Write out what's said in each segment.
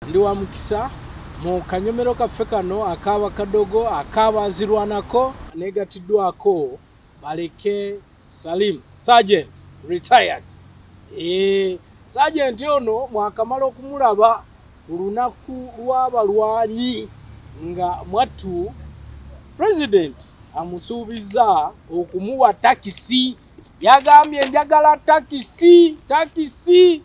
Ndi wa mukisa mu kanyomero kaffe kano akaba kadogo akabazirwanako negatiddwako Baleke Salim, Sergeant retired. Sergeant ono mwakamala okumulaba ku lunaku lw'abalwanyi nga mwattu President amusuubiza okumuwa takisi. Yagambye njagala takisi, takisi.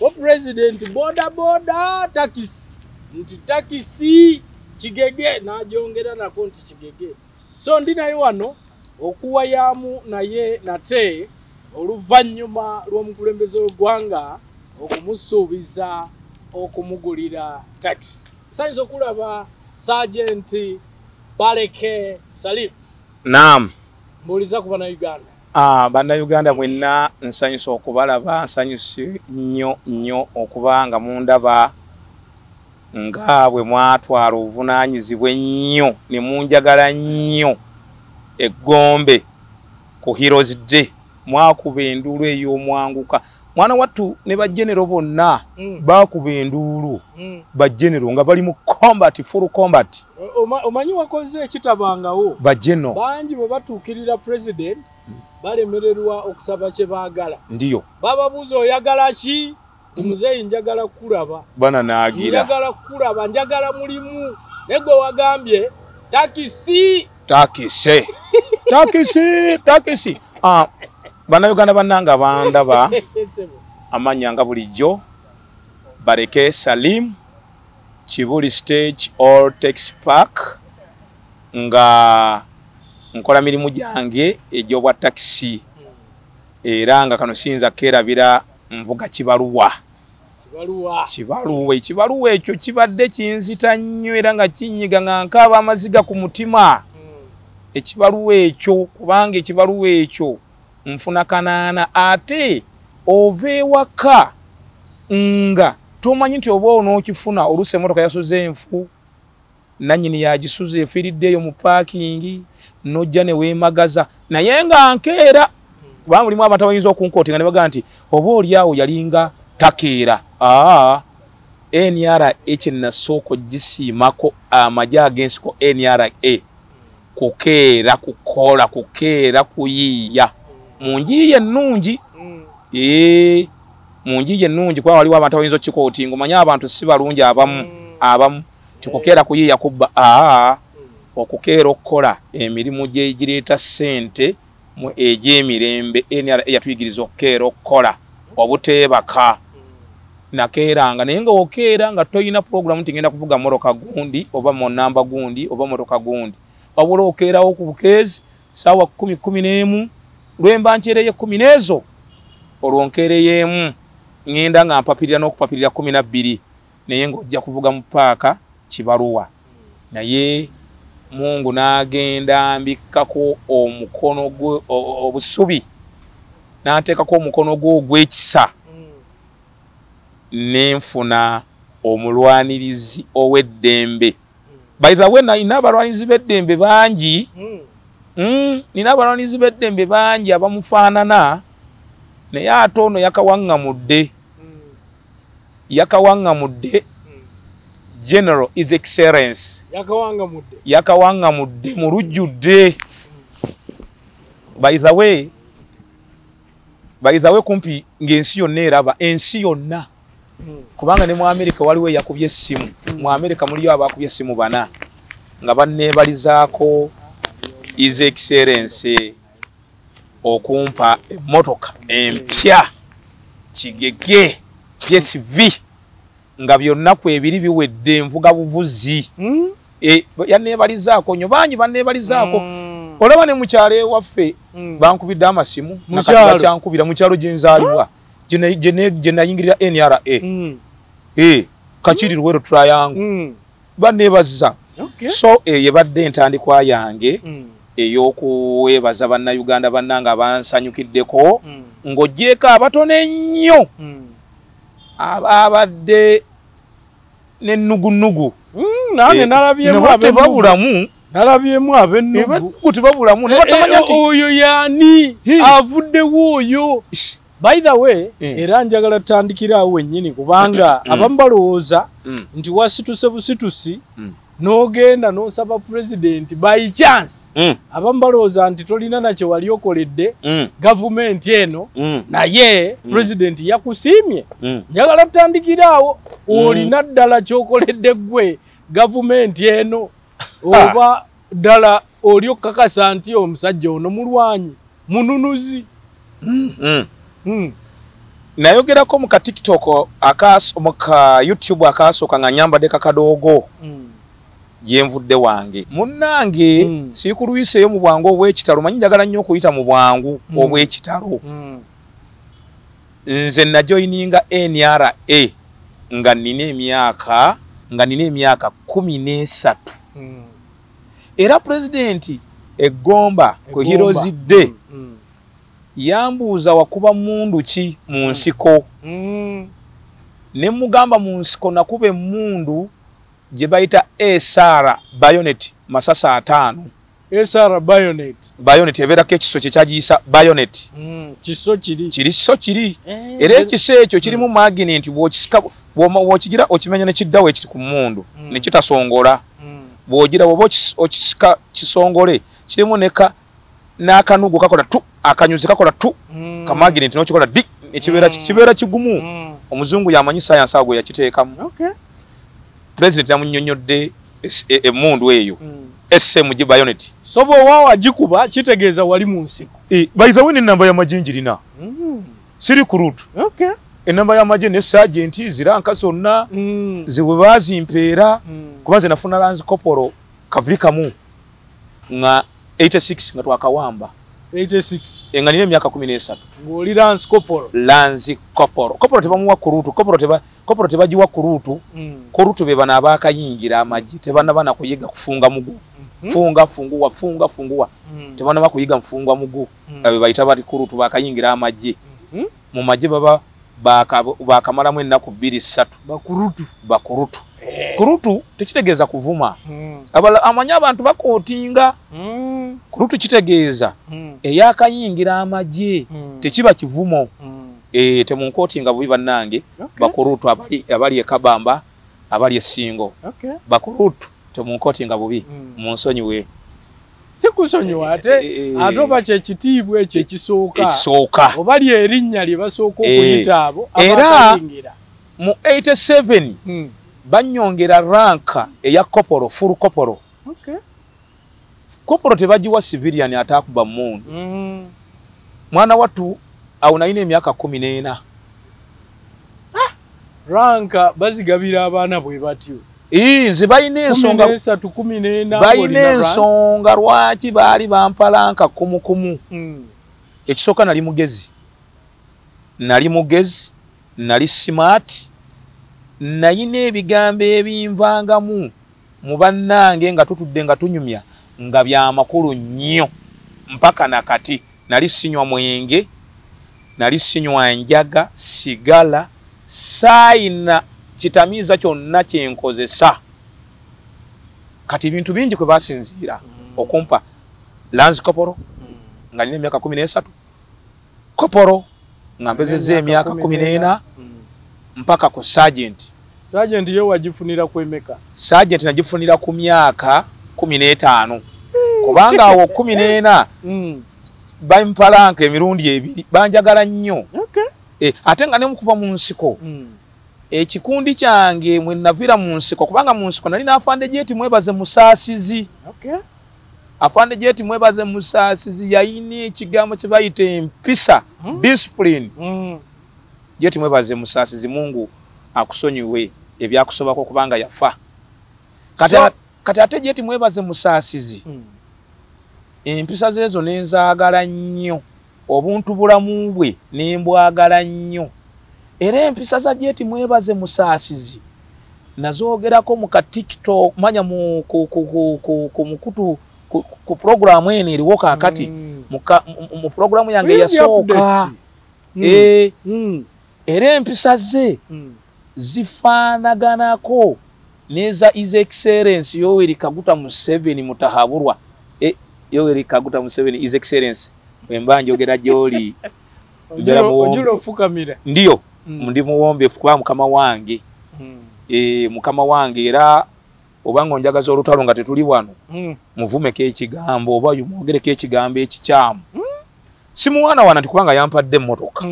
O President boda boda takisi, nti takisi kigege, n'agyongera nako nti kigege. So ndi naye wano okuwayaamu naye nate oluvannyuma lw'omukulembeze w'eggwanga okumusuubiza okumugulira takisi. Nsanyusa okulaba Sergeant Baleke Salim. Naam. Mbuuliza ku Bannayuganda. Bannayuganda mwenna nsanyusa okubalaba, nsanyuse nnyo nnyo okuba nga mundaba nga bwe mwatwala obuvunaanyizibwa ennyo ne munjagala nnyo eggombe ku Heroes Day. Mwakuba enduulu ey'omwanguka. Mwana wattu ne bajenero bonna bakuba enduulu. Bajenero nga bali mu combat, full combat. Omanyi wakoze ekitabangawo. Bajeno bangi bwe batuukirira President balemererwa okusaba kye baagala. Ndiyo. Bababuuza oyagala ki? Muzeeyi njagala kulaba. Bana naagira. Njagala kulaba, njagala mulimu. Naye gwe wagambye takisi. Takisi. Takisi, takisi. Bannayuganda bannanga bandaba amannya nga bulijjo Baleke Salim, Kibuli Stage or Taxi Park, nga nkola mirimu gyange egy'obwa takisi, era nga kano siyinza keerabira nvuga kibaluwa. Kibaluwa, ekibaluwa ekyo kibadde kinzita nnyo era nga kinyiga nga nkaaba amaziga ku mutima. Ekibaluwa ekyo, kubanga ekibaluwa ekyo nfuna kanaana, ate ova ewaka nga tomanyi nti oba onookifuna. Oluusi emmotoka yasuze enfu, nannyini yagisuze efiiriddeeyo mu paakingi, n'ojja ne weemagaza. Naye nga nkeera, kubanga mulimu abantu abayinza okunkootinga ne bagamba nti oba oli awo yalinga takeera. NRA kye nasooka ogisiimako amagye ag'ensiko NRA, kukeera kukola, kukeera kuyiiya mu njiiya ennungi. Mu njiiya ennungi, kuba waliwo abantu abayinza okukikootinga. Omanye abantu si balungi abamu tikukeera kuyiiya kubba. Okukeera okukola emirimu gireeta ssente egy'emirembe. NRA yatuyigiriza okukeera okukola obuteebaka. Nakeeranga, naye nga okeera nga toyina pulogulaamu nti ngenda kuvuga mmotoka gundi oba mu namba gundi oba mmotoka gundi, wabula okeerawo ku bukeezi ssaawa 10, 11, lwemba nkyereyo 10 n'ezo, olwo nkeereyo ŋŋenda nga mpapirira n'okupapirira 12, naye ng'ojja kuvuga mu paaka kibaluwa. Naye Mungu n'agenda mbikkako omukono gwe obusubi, n'ateekako omukono gwe ogw'ekisa, nenfuna omulwanirizi ow'eddembe. By the way, nina abalwanirizi b'eddembe bangi. Nina abalwanirizi b'eddembe bangi abamufaanana, naye ate ono yakawaŋŋamudde. Yakawaŋŋamudde General His Excellence. Yakawaŋŋamudde. Yakawaŋŋamudde mu lujjudde. By the way, kumpi ng'ensi yonna eraba, ensi yonna. Kubanga ne mu Amerika waliwo eyakubye essimu. Mu Amerika muliyo abakubye essimu bana nga banneebalizaako His Excellence okumpa emmotoka empya kigege PSV, nga byonna ku ebiri biwedde nvuga buvuzi. Yanneebalizaako nnyo, bangi banneebalizaako. Olaba ne mu kyalo ewaffe bankubidde amasimu, nakati bakyankubira mu kyalo gye nzaalibwa, gye nayingirira NRA. Kakiri Luwero Triangle. Banneebaza. So ebadde entandikwa yange ey'okwebaza Bannayuganda bannange abansanyukiddeko, ng'oggyeeko abatono ennyo ababadde n'ennugunnugu. Nange nalabyemu tebabulamu. Nalabyemu ab'ennugu. Tebabulamu. Ne batamanya nti oyo yaani avuddewo oyo. By the way, era njagala tutandikira awo wennyini kubanga abamu balowooza nti wasituse busitusi n'ogenda n'osaba pulezidenti by chance. Abamu balowooza nti tolina na kye wali okoledde gavumenti eno, naye pulezidenti yakusiimye. Njagala tutandikira awo, olina ddala ky'okoledde ggwe gavumenti eno, oba ddala oli okukakasa nti omusajja ono mulwanyi mununuzi? Nayogerako mu ka TikTok mu ka YouTube akasooka nga nyambadde kakadoogo gyenvudde wange. Munnange, siikulwiseeyo mu bwangu obw'ekitalo, manyi njagala nnyo okuyita mu bwangu obw'ekitalo. Nze najoyininga NRA nga nina emyaka 13. Era pulezidenti egomba ku Heroes Day yambuuza wakuba mundu ki mu nsiko. Ne mugamba mu nsiko nakuba emmundu gye bayita SR bayonet, masasa 5. SR bayonet. Bayonet ebeerako ekiso kye kyagiyisa bayonet. Kiso kiri. Kiri kiso kiri. Era ekiso ekyo kirimu magineti, bw'okisika bw'okigira okimenya ne kiddawo ekiri ku mmundu ne kitasongola. Bw'ogira bw'oba okisika kisongole kirimu n'akanugu kakola tu, akanyuzi kakola tu, kamagineti n'okikola di, ekibeera kibeera kigumu. Omuzungu yamanyi sayansi ago yakiteekamu. Pulezidenti yamunnyonnyodde emmundu eyo SMG bayonet. So bw'oba wagikuba kitegeeza wali mu nsiko. By the way, n'ennamba y'amagye njirina. Siri ku route. Ennamba y'amagye ne sergeant ziranka zonna ze bwe baazimpeera, kuba nze nafuna lance corporal kavi kamu nga 86 nga twakawamba. 86. Nga nina emyaka 13. Ng'oli lance corporal. Lance corporal. Corporal tebamuwa ku route, corporal tebagiwa ku route. Ku route be bano abaakayingira amagye tebannaba na kuyiga kufunga mugu. Funga funguwa, funga funguwa. Tebannaba kuyiga nfunga mugu. Abo bayita bali ku route baakayingira amagye. Mu magye baba baakamalamu ennaku 2-3. Bakurutu. Bakurutu. Kurutu tekitegeeza kuvuma. Amanyi abantu bakootinga. Kurutu kitegeeza eyakayingira amagye, tekiba kivumo. Temunkootinga bubi bannange. Bakurutu abali e Kabamba, abali e Ssingo. Bakurutu temunkootinga bubi, munsonyiwe. Si kusonyiwa ate oba kyekitiibwa ekyo ekisooka. Ekisooka. Oba ly'erinnya lye basooka okuyita abo Era abakayingira. mu 87 bannyongera ranka eya koporo, full koporo. Koporo tebagiwa civilian ataakuba mmundu. Mwana wattu awo nalina emyaka 14. Ranka bazigabira abaana bwe batyo. Nze balina ensonga, 13, 14, balina ensonga lwaki baali bampa ranka kumukumu. Ekisooka nali mugezi. Nali mugezi, nali smart, nalina ebigambo ebinvangamu mu bannange nga tutudde nga tunyumya nga bya makulu nnyo mpaka na kati. Nali sinywa mwenge, nali sinywa njaga, sigala, saayina kitamiiza kyonna kye nkozesa. Kati ebintu bingi kwe basinziira okumpa lance corporal nga nina emyaka 13, koporo nga mpezezza emyaka 14 mpaka ku sergeant. Sergeant ye wagifunira ku emeka? Sergeant nagifunira ku myaka 15. Kubanga awo 14 bampalanka emirundi ebiri, banjagala nnyo. Ate nga ne mukuva mu nsiko, ekikundi kyange mwe navira mu nsiko, kubanga mu nsiko nali n'afande Jeti Mwebaze Musaasizi. Afande Jeti Mwebaze Musaasizi yayina ekigambo kye bayita empisa, discipline. Jeti Mwebaze Musaasizi, Mungu akusonyiwe ebyakusobako kubanga yafa. Kati ate Jeti Mwebaze Musaasizi empisa ze ezo nenzaagala nnyo, obuntu bulamu bwe nembwagala nnyo. Era empisa za Jeti Mwebaze Musaasizi nazoogerako mu ka TikTok, manya mu ku mukutu ku programu eno eriwo kaakati, mu programu yange eyasooka. Era empisa ze zifaanaganako n'eza His Excellence Yoweri Kaguta Museveni Mutahaburwa. Yoweri Kaguta Museveni His Excellence, bwe mba njogera gy'oli Ndiyo ndi muwombeefu kuba mukama wange. Mukama wange era obanga onjagaza olutalo nga tetuli wano, muvumeko ekigambo oba mwogereko ekigambo ekikyamu. Simuwaana wana nti kubanga yampadde emmotoka.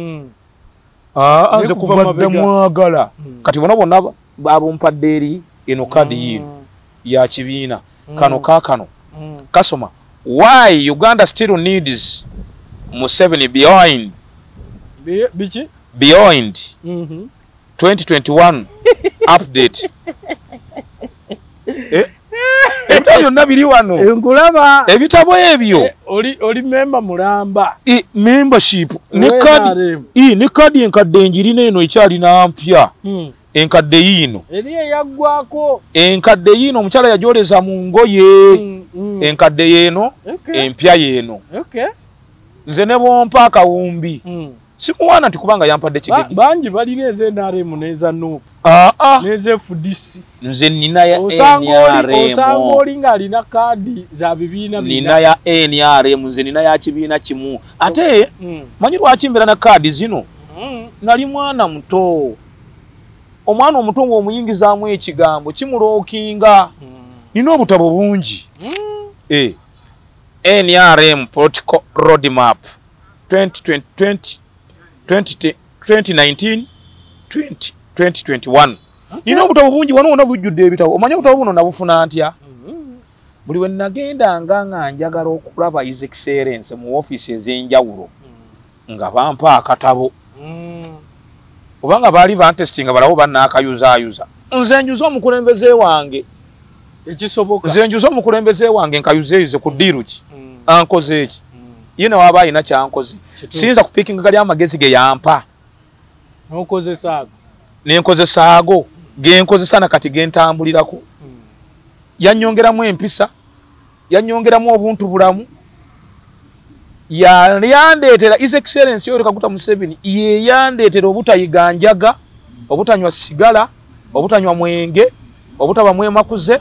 Nze kuva dda mwagala. Kati bona bonna babumpadde eri eno kadi yiino ya kibiina. Kano kaakano kasoma why Uganda still needs Museveni behind biki beyond 2021 update. Ebitabo byonna biri wano. Nkulaba. Ebitabo ebyo. Oli member mulamba. Membership. Ne kadi. Ne kadi enkadde njirina eno ekyalina mpya. Enkadde yiino. Eri eyaggwako. Enkadde yiino omukyala yajoleza mu ngoye. Enkadde yeeno, empya yeeno. Nze ne bwompa akawumbi. Simuwaana nti kubanga yampadde kigege. Bangi balina eza NRM n'eza NUP. N'eza FDC. Nze nina ya NRM. Osanga oli ng'alina kaadi za bibiina bina. Nina ya NRM, nze nina ya kibiina kimu. Ate manyi lwaki mbeera na kaadi zino? Nali mwana muto. Omwana omuto ng'omuyingizaamu ekigambo kimulookinga. Nina obutabo bungi. NRM Political Roadmap 2020 2019 2021. Nina obutabo bungi wano wonna bujjudde ebitabo. Omanyi obutabo buno nabufuna ntya? Buli we nagendanga nga njagala okulaba His Excellency mu ofiisi ez'enjawulo nga bampa akatabo. Obanga baali bantestinga balawo bannaakayuzaayuza. Nze njuza omukulembeze wange. Ekisoboka. Nze njuza omukulembeze wange nkayuzeeyuze ku ddiiru ki? Ankoze eki? Ye ne waba alina kyankoze. Siyinza kupiikinga gali amagezi ge yampa. N'okozesa ago. Ne nkozesa ago. Ge nkozesa na kati ge ntambulirako. Yannyongeramu empisa. Yannyongeramu obuntu bulamu. Yandeetera His Excellency Yoweri Kaguta Museveni ye yandeetera obutayiga njaga, obutanywa sigala, obutanywa mwenge, obutaba mwemakuze,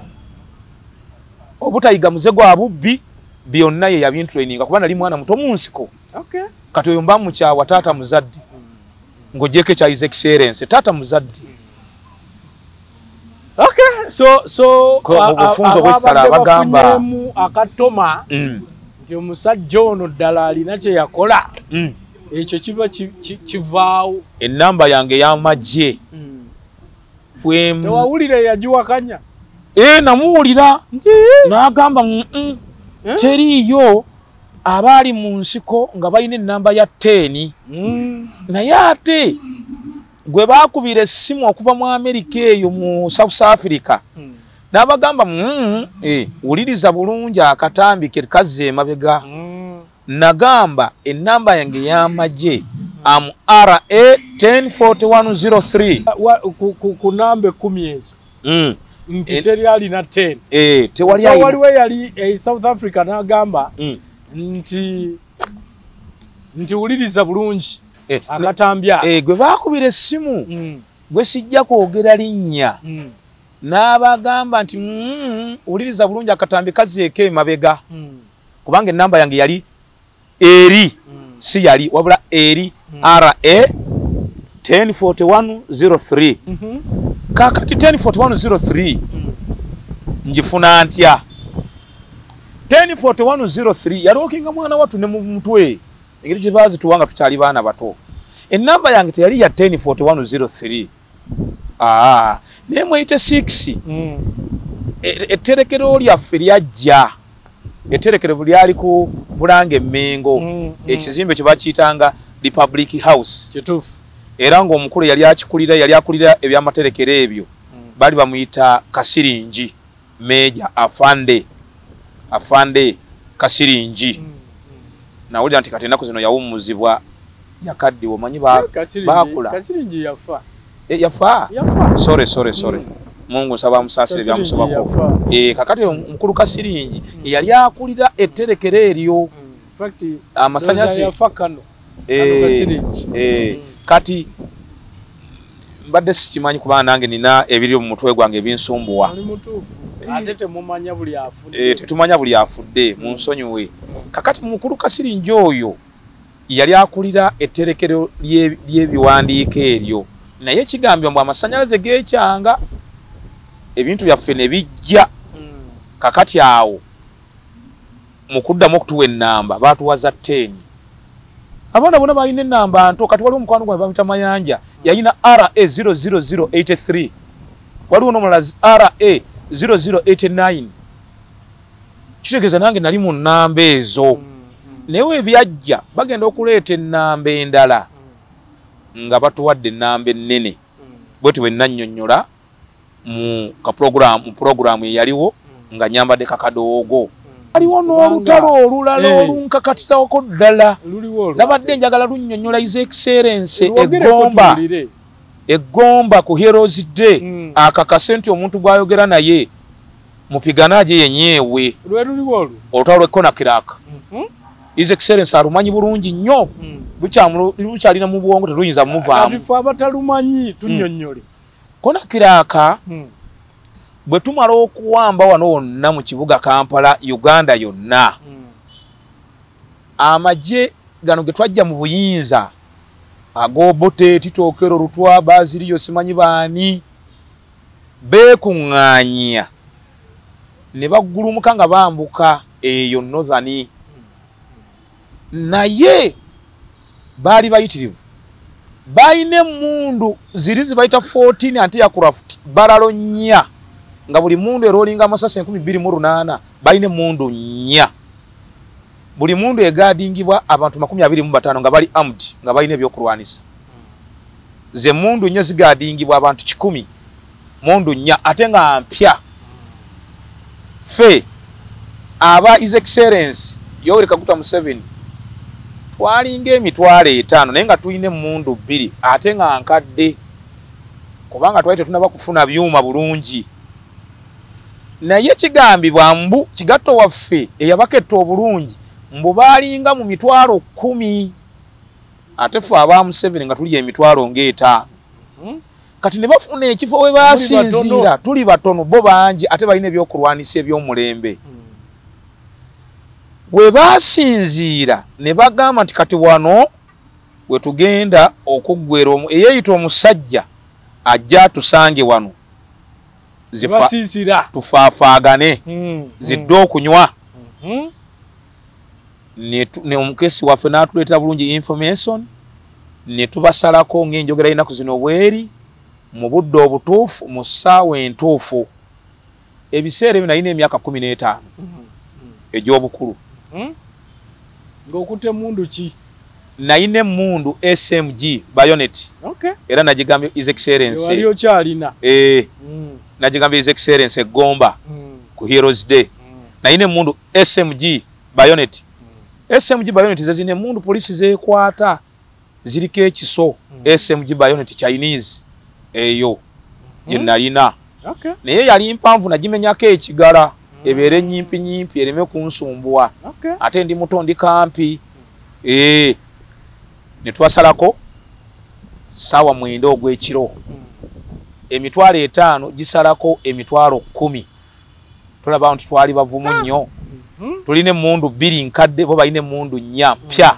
obutayiga muze gwa bubbi. Byonna ye yabintraininga kuba nali mwana muto mu nsiko. Kati oyo mba mukyawa taata muzadde. Ng'ogyeko ekya His Excellency taata muzadde. So mu bufunzo bw'ekitala bagamba akatoma nti omusajja ono ddala alina kye yakola. Ekyo kiba kivaawo. Ennamba yange y'amagye. Tewawulira yagiwakanya. Namuwulira n'agamba teriiyo abaali mu nsiko nga balina ennamba ya 10. Naye ate gwe baakubira essimu okuva mu Amerika eyo mu South Africa n'abagamba wuliriza bulungi akatambi ke kazze emabega. Nagamba ennamba yange y'amagye am RA 104103 ku namba 10 ezo. Nti teri alina 10. Tewali so waliwo yali South Africa n'agamba nti wuliriza bulungi akatambya. Gwe baakubira essimu gwe sijja kwogera linnya n'abagamba nti wuliriza bulungi akatambi kazzeeko emabega. Kubanga ennamba yange yali eri si yali wabula eri RA 104103. Kakati 104103 njifuna ntya? 104103 yalookinga mwana wattu ne mu mutwe engeri gye baazituwanga tukyali baana bato. Ennamba yange teyali ya 104103. Naye mu 86 etterekero lyaffe lyajja. Etterekero lyali ku Bulange Mmengo. Ekizimbe kye bakiyitanga Republic House. Kituufu. Era ng'omukulu yali akikulira, yali akulira ebyamaterekero ebyo. Baali bamuyita Kasiringi, Meja Afande. Afande Kasiringi. Nawulira nti kati ennaku zino yawummuzibwa yakaddiwa, omanyi baakula. Kasiringi yafa. Yafa? Sorry. Mungu nsaba amusaasire byamusobako. Kakati omukulu Kasiringi yali akulira etterekero eryo. Amasanyalaze yafa kano. Kasiringi. Kati mbadde sikimanyi kubanga nange nina ebiri mu mutwe gwange ebinsumbuwa. Oli mutuufu. Ate temumanya buli afudde. Tetumanya buli afudde, munsonyiwe. Kakati mukulu Kasiringi oyo Yali akulira etterekero ly'ebiwandiiko eryo, naye kigambibwa mbu amasannyalaze geekyanga ebintu byaffe ne bijja. Kakati awo mu kuddamu okutuwa ennamba baatuwaza 10. Abaana bonna balina ennamba nto. Kati waliwo omukwano gwange bamuyita Mayanja, yalina RA 00083, waliwo n'omulala RA 0089. Kitegeeza nange nali mu nnamba ezo. Naye we byajja bagenda okuleeta ennamba endala nga batuwadde ennamba ennene. Bweti bwe nnannyonnyola mu pulogulaamu eyaliwo nga nyambadde kakadoogo. Waliwo n'olutalo olulala olunkakatitako ddala, nabadde njagala lunnyonnyola His Excellency Egomba ku Heroes Day, akakase nti omuntu gw'ayogera naye mupigana aje yenyewe. Olutalo lw'e Konakiraka His Excellency alumanyi bulungi nnyo, lukyalina mu bwongo, tetuyinza muvaamu. Kati abatalumanyi tunnyonnyole. Konakiraka bwe tumala okuwamba wano wonna mu kibuga Kampala, Uganda yonna, amagye gano ge twajja mu buyinza ag'Obote, Tito Okello Lutwa, Baziriyo, simanyi baani, beekuŋŋaanya ne baggulumuka nga bambuka eyo Northern. Naye baali bayitirivu, balina emmundu ziri zibayita 14 anti-aircraft barrel 4, nga buli mundu erolinga amasasi 2800. Balina emmundu 4, buli mundu egaadingibwa abantu 25 nga bali armed, nga balina ebyokulwanisa. Ze mundu 4 zigaadingibwa abantu 100, mundu 4 ate nga mpya. Ffe aba His Excellency Yoweri Kaguta Museveni twalinga 5,000, naye nga tulina emmundu 2 ate nga nkadde, kubanga twali tetunaba kufuna byuma bulungi. Naye kigambibwa mbu kigatto waffe eyabaketta obulungi mbu baalinga mu 10,000, ate ffe aba Museveni nga tuli 5,000. Kati ne bafuna ekifo we basinziira, tuli batono bo bangi, ate balina ebyokulwanisa eby'omulembe. We basinziira ne bagamba nti kati wano we tugenda okuggwera eyeeyita omusajja ajja atusange wano, tufaafaagane, zidde okunywa. Ne omukesi waffe n'atuleetera bulungi information, ne tubasalako ng'enjogera y'ennaku zino bweri, mu budde obutuufu, mu ssaawa entuufu. Ebiseera ebyo nalina emyaka 15 egy'obukulu. Ng'okutte emmundu ki? Nalina emmundu SMG bayonet. Era nagigambye His Excellency. Wali okyalina? Nagigambye His Excellency Egomba ku Heroes Day. Nalina emmundu SMG bayonet. SMG bayonet ze zino emmundu poliisi zeekwata, ziriko ekiso. SMG bayonet Chinese eyo gye nalina. Naye yali mpanvu, nagimenyako ekigala ebeere nyimpi nyimpi ereme kunsumbuwa. Ate ndi muto, ndi kampi. Ne twasalako 9:00 ogw'ekiro. 5,000 gisalako 10,000. Tulaba nti twali bavumu nnyo. Tulina emmundu 2 nkadde, bo balina emmundu 4 mpya.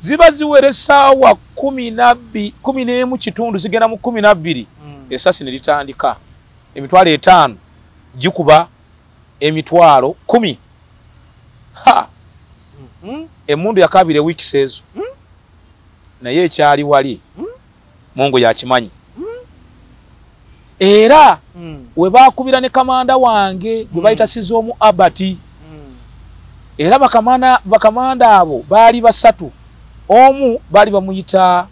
Ziba ziwera essaawa 11:15, zigenda mu 12, essasi ne litandika. 5,000 gikuba 10,000. Ha! Emmundu yakabira ewiikisi ezo. Naye ekyali wali Mungu yakimanyi. Era we baakubira ne kamanda wange gwe bayita Sizoomu Abati. Era bakamanda abo baali 3. Omu baali bamuyita,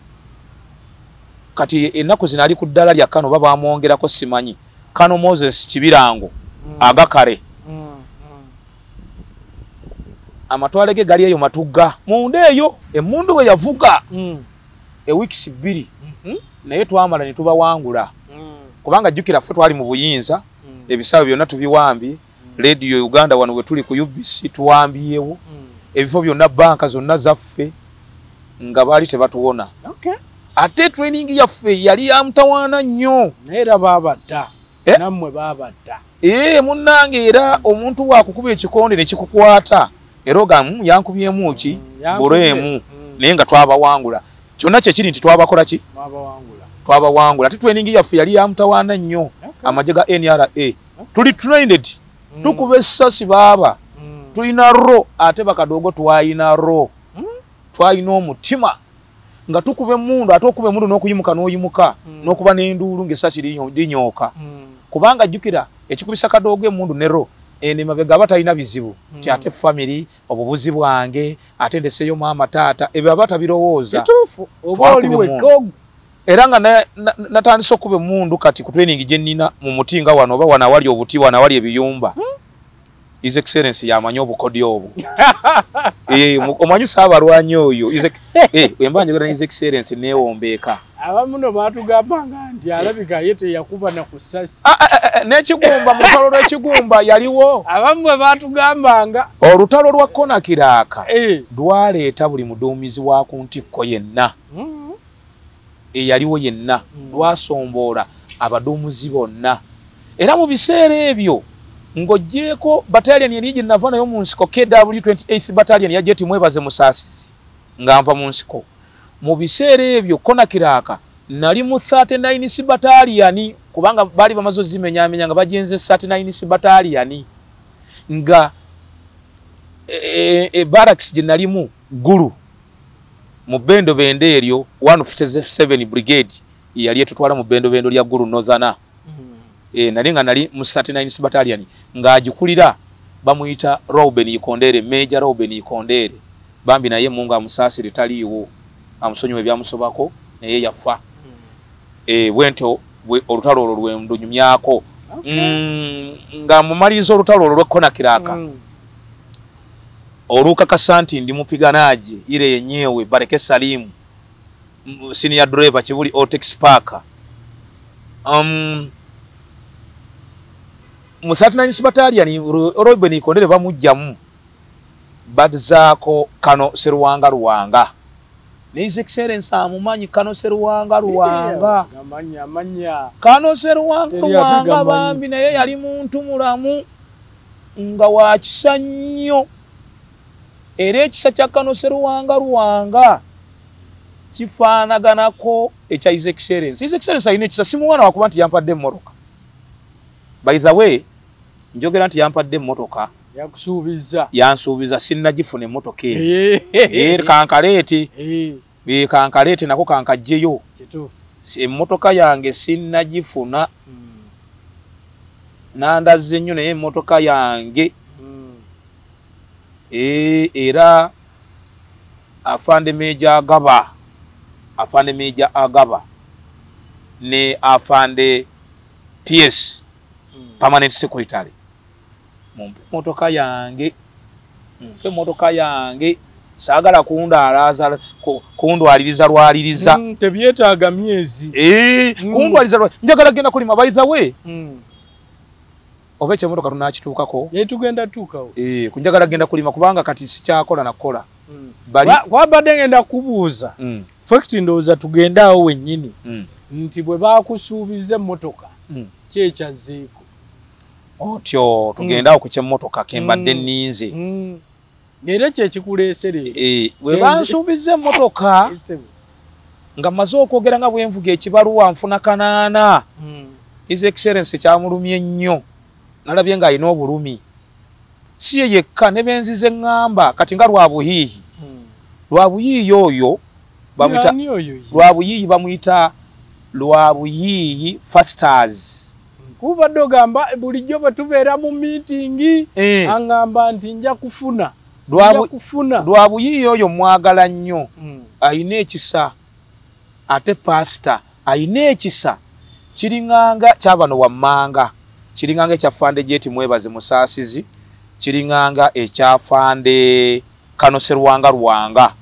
kati ennaku zino ali ku ddala lya Kano, baba bamwongerako simanyi, Kano Moses Kibirango agakare. Amatwale ge gali eyo Matugga munda eyo. Emmundu bwe yavuga ewiikisi 2, naye twamala ne tubawangula. Kubanga jjukira ffe twali mu buyinza, ebisaawe byonna tubiwambye, Radio Uganda wano we tuli ku UBC tuwambyewo, ebifo byonna, banka zonna zaffe, nga baali tebatuwona. Ate training yaffe yali ya mutawaana nnyo. Naye era baabatta. Nammwe baabatta. Munnange, era omuntu bw'akukuba ekikonde ne kikukwata, Era ogamu yankubyemu ki buleemu naye nga twabawangula. Kyonna kye kiri nti twabakola ki? Twabawangula. Ate training yaffe yali ya mutawaana nnyo. Amagye ga NRA tuli trained, tukuba essasi baaba, tulina ro, ate bakadogo twalina ro, twalina omutima nga tukuba emmundu, ate okuba emmundu n'okuyimuka n'oyimuka n'okuba n'enduulu ng'essasi linyooka. Kubanga jjukira ekikubisa kadogo emmundu ne ro eno emabega aba talina bizibu ti ate family obubuzi bwange ate ndeseyo maama taata, ebyo aba tabirowooza. Kituufu, oba oli wekka. Era nga natandise okuba emmundu kati ku training gye nnina mu muti nga wano oba wano awali obuti, wano awali ebiyumba. His Excellency yamanyi obukodyo obwo. Omanyi Ssaabalwanyi oyo. Bwe mba njogera ne His Excellency neewombeeka. Abamu no baatugambanga nti alabika ye teyakuba na ku ssasi. N'ekigumba, mu lutalo lw'ekigumba yaliwo. Abamu bwe baatugambanga. Olutalo lwa Konakiraaka lwaleeta buli muduumizi wa ku ntikko yenna. Eyaliwo yenna. Lwasomboola abaduumizi bonna. Era mu biseera ebyo ng'oggyeeko battalion eri gye nava nayo mu nsiko, KW 28th battalion ya Jet Mwebaze Musaasizi nga nva mu nsiko. Mu biseera ebyo Konakiraaka nali mu 39 battalion, kubanga baali bamaze ozimenyaamenya nga bagenze 39 battalion, nga barracks gye nalimu Gulu mu bendo bendo eryo 157 brigade yali etutwala mu bendo bendo lya Gulu Northern. Nali nga nali mu 39 battalion ng'agikulira bamuyita Reuben Ikondere, Major Reuben Ikondere. Bambi naye Mungu amusaasire taliiwo, amusonyiwe ebyamusobako naye yafa. Bwentyo olutalo olwo lwe ndunyumyako. Nga mumaliriza olutalo olwo lw'Konakiraaka olukakasa nti ndi mupiganaaje ire yenyewe Bareke Salimu senior driver Kibuli Otex Park. Mu 39 battalion Reuben Ikondere bamugjamu badzaako Kano Seruwanga Luwanga. Ne His Excellency amumanyi Kano Seruwanga Luwanga. Kano Seruwanga Luwanga bambi naye yali muntu mulamu nga wa kisa nnyo. Era ekisa kya Kano Seruwanga Luwanga kifaanaganako ekya His Excellency. His Excellency alina ekisa, si muwana wakuba nti yampadde emmotoka. By the way, njogera nti yampadde emmotoka. Yakusuubiza. Yansuubiza, sinnagifuna emmotoka eno. Kankaleete. Kankaleete nako kankajjeyo. Kituufu. Emmotoka yange sinnagifuna. Nandazze nnyo naye emmotoka yange. Era afande Meja Agaba, afande Meja Agaba ne afande PS permanent secretary, mumpe emmotoka yange, mumpe emmotoka yange, saagala kundaalaza kundwaliriza lwaliriza. Tebyetaaga myezi. Kundwaliriza, njagala genda kulima. By the way, oba ekyemmotoka tunakituukako? Tugenda tuukawo. Kunjagala genda kulima kubanga kati sikyakola nakukola. Kwabadde ngenda kubuuza. Fact ndowooza tugende awo wennyini. Nti bwe baakusuubiza emmotoka, ki ekyazzeeko? Otyo tugende awo ku kyemmotoka ke mbadde nninze. Era kye kikuleese leero. Bwe bansuubiza emmotoka nga mmaze okwogera nga bwe nvuga ekibaluwa nfuna kanaana. His Excellency kyamulumye nnyo. Nalabye ng'alina obulumi. Si ye yekka ne benzize ŋŋamba kati nga Lwabuyiiyi. Lwabuyiiyi oyo bamuyita Lwabuyiiyi, bamuyita Lwabuyiiyi Fasters. Kubadde ogamba bulijjo bwe tubeera mu miitingi aŋŋamba nti nja kufuna. Lwabuyiiyi oyo mwagala nnyo. Alina ekisa, ate pasita alina ekisa kiringanga kyabano wammanga, kiringanga ekyafande Jeti Mwebaze Musaasizi, kiringanga ekyafande Kano Seruwanga Luwanga,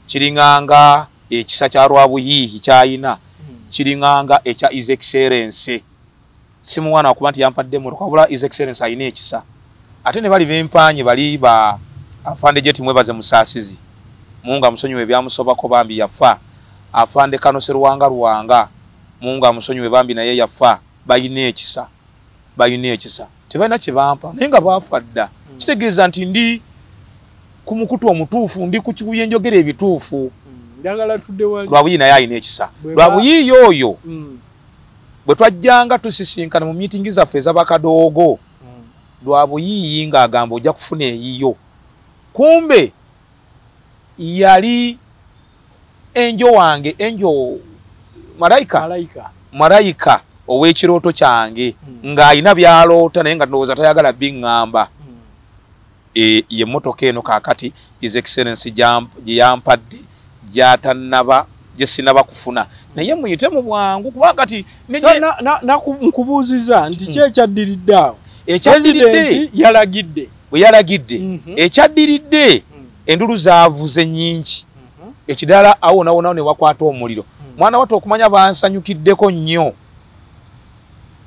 kiringanga ekisa kya Lwabuyiiyi kyayina, kiringanga ekya His Excellency. Si muwana wakuba nti yampadde emmotoka, wabula His Excellency alina ekisa. Ate ne bali bempanye bali ba afande Jeti Mwebaze Musaasizi, Mungu amusonyiwe ebyamusobako bambi yafa. Afande Kano Seruwanga Luwanga, Mungu amusonyiwe bambi naye yafa. Balina ekisa, balina ekisa, tebalina kye bampa naye nga baafa dda. Kitegeeza nti ndi ku mukutu omutuufu, ndi ku Kibuye njogera ebituufu. Njagala tudde wali. Lwabuyi naye alina ekisa. Lwabuyi oyo bwe twajjanga tusisinkana mu miitingi zaffe ez'abakadoogo, Lwabuyi ng'agamba ojja kufuna eyiyo. Kumbe yali enjo wange, enjo malayika ow'ekirooto kyange, ng'alina by'aloota naye nga ndowooza tayagala biŋŋamba. Ye mmotoka eno kaakati His Excellency gye yampadde gy'atannaba, gye sinnaba kufuna, naye muyite mu bwangu kuba kati nkubuuziza nti ki ekyaddiridde awo? Ekyaddiridde yalagidde bwe yalagidde, ekyaddiridde endulu zaavuze nnyingi, ekirala awo nawonawo ne wakwata omuliro. Mwana wattu okumanya bansanyukiddeko nnyo